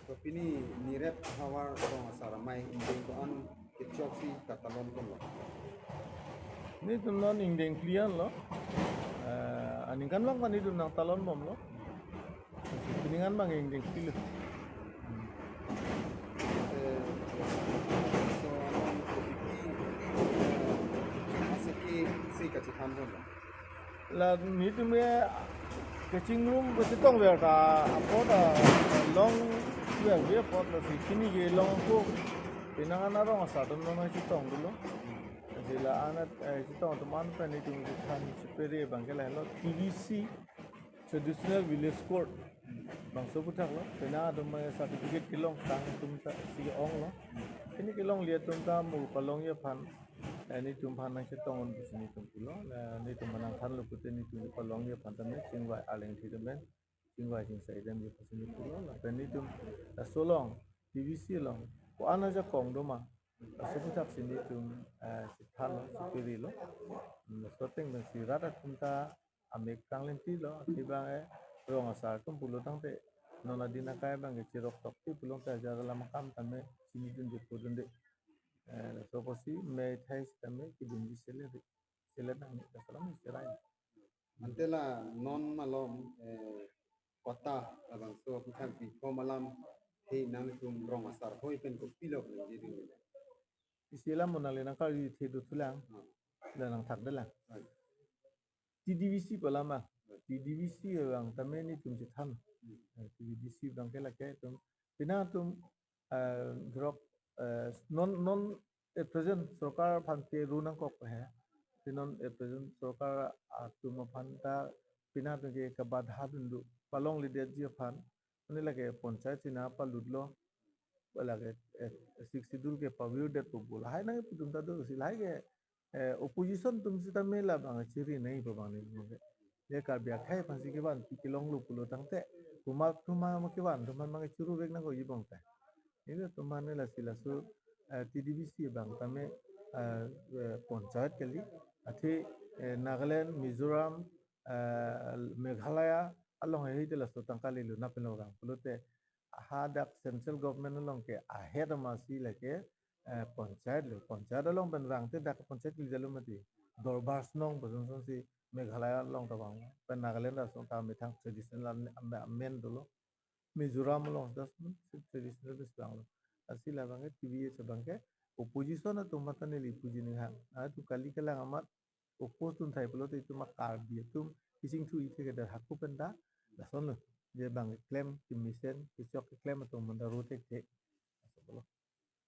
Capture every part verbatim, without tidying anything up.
So pini Niret havar rong asar amei ingdeng ko-an kechoksi katalon ponlo? Nelitum non ingdeng phli anlo. Eh, aningkanvang pen nelitum nangtalon bomlo. Pining an abang ingdeng phli lo. Eh, so, ano, eh, ase ke, si kachethan ponlo? La nelitum ke kachingrum kachetongver ta apot ta long verve apot lasi pini ke long ko penang an arong asar atum nangchetong dolo. Lasi la-an, eh, chetong atum an pen nelitum chethan chepere abang ke lahelo T V C, Traditional Village Court. Bangso aphuthak lo, penang atum certificate kelongtang atum ta si onglo. Pini kelongle atum ta mo palongji aphan, eh, nelitum aphan nangchetong un pusi nelitum pulo, la nelitum aphan nangthanlo pute nelitum palongji aphan tame chingvai, arleng thek tame chingvai chingsai damji pusi nelitum pulo, lapen nelitum laso along, T V C along ko-an ajakong doma, laso aphuthak si nelitum, eh, chethanlo, cheperelo. Hmm, laso ateng pensi rat atum ta amek kanglinti lo, athe abang, eh, rong asar atum pulo tangte, non adin akai abang ke chirok tokti pulote ajat alam akam tame chinidunde podunde. Eh, laso apotsi mei thai sitame kedunji sele de, sele nang ni kasalam ni serai. Ante la non malom, eh, kota labangso aphuthak bithom alam he nangtum rong asar hoi pen kopilo nangji dun? Isi alam mo nangli nangkarjuthe dothulang, Hmm. la nangthakdelang. Hmm. T D V C pu alam ah. T D V C abang tame nelitum chethan. Hmm. Eh, T D V C abang ke lake atum, penang atum, eh, drok, eh, non, non at present sorkar aphan ke ru nangkok he. Te non at present sorkar atum aphan ta penang atum ke kabadha dun do, palongledetji aphan. Mane lake panchayat si nangpalutlo, lake, eh, Sixth Schedule ke pavirdet pu pu lahai nangkipu atum ta do, si lahai ke, eh, opposition atum sitame labang chiri nangji pu abang ni. Ye Karbi akhei aphansi kevanpi kelonglo pulo tangte, komat atum ma kevan atum aphan abang chiruvek nangkokji abang ta. Nelitum aphan lasi laso, eh, T D V C abang tame, eh, eh, panchayat kali, athe, eh, Nagaland, Mizoram, eh, Meghalaya along he te laso tangka lelo, nangpinlo rang pulote hadak central government along ke ahet amatsi lake, eh, panchayat lo, panchayat along pen vangte dak panchayat kali jalo mati. Dorbar Shnong pu asonsi Meghalaya along ta vang, pen Nagaland ason ta methang traditional an-, am-, amen dolo. Mizoram along das traditional bes vanglo. Lasi labang ke T V C abang ke opposition atum mata neli puji ning hang. Atum kali kelang amat oppose dun thai pulote itum a Karbi atum kising thu ithe ke dar haku pen ta, lason lo. Je abang keklem, kemesen, kechok keklem atum manda ro thekthe. Lason lo.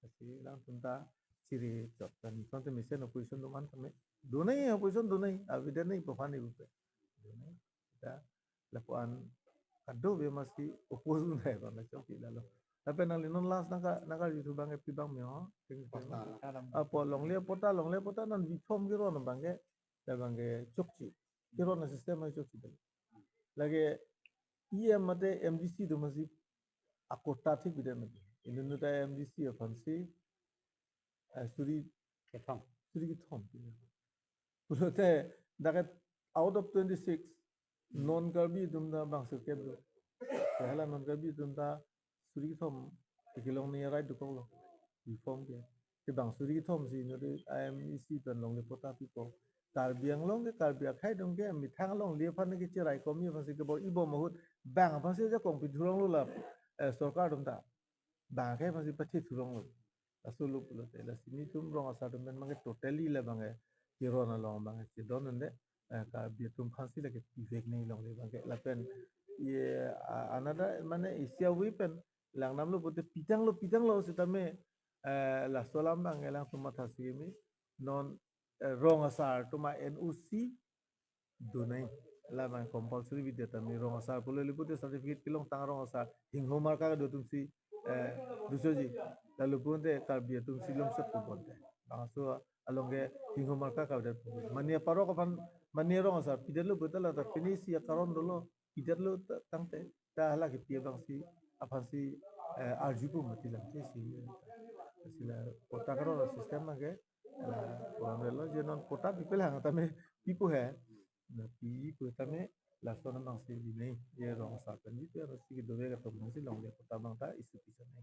Lasi nangtum ta chiri chok dan tonte mesen opposition atum an tame. Donai opposition donai, avedet nai pu aphan ibu pe. Donai. Kita lapuan kadokave amatsi oppose dun thai abang chokche lalo. Lapen nangli non last nangka, nangkarjuthu abang ke pi abang me ho? Ting ting. Patta. Apo longle patta, longle patta non bithom keron abang ke, labang ke chokche. Keron asystem ai chokche dali. Lake E M mate M D C atum amatsi akota thik bidet mati. Inut ta M D C aphansi, eh, suri kethom. Suri kethom. Pulote dak out of twenty-six, non Karbi atum ta bangso kep do. Hala non Karbi atum ta suri kethom kelong ni right dokoklo. Reform ke. Te bang suri kethom si inut I M E C pen longle patta pipo. Karbi Anglong ke, Karbi akhei atum ke methang alongle aphan ke cherai komji aphansi kebor-ibom ahut bang aphansi ajakong pithuronglo la, eh, sorkar atum ta. Bang akhei aphansi pathithuronglo. Laso lo pulote lasi nelitum rong asar atum pen abang ke totally labang ke keron along abang ke chedon un-e, eh, Karbi atum aphansi lake pivek nangji longle abang ke lapen ye, ah, another mane isi avi pen langdamlo pute pitanglo, pitanglo sitame, eh, laso alam abang ke alangtum mathasi keme non, eh, rong asar atum a N O C donai. Labang compulsory bidet tame rong asar pulo le pute certificate kelongtang rong asar hingho marka kedo atumsi, eh, dusoji. Lalu pute Karbi atumsi lomsok pu bonte. Bangso along ke hingho marka kavedet pu. Mane parok aphan, mane rong asar pidetlo pute la ta pini isi akaron dolo. Pidetlo ta-, tangte ta hala kepi abangsi aphansi, eh, arjupo mati lang te si. Si la patta karon asystem abang ke, eh, koram relo je non patta pipel hang tame pipo he. Na pipo tame, Lason abangsi pini, e rong asar pen jitu, e rong si kedovek atum abangsi longle pu ta abang ta isi pisa na.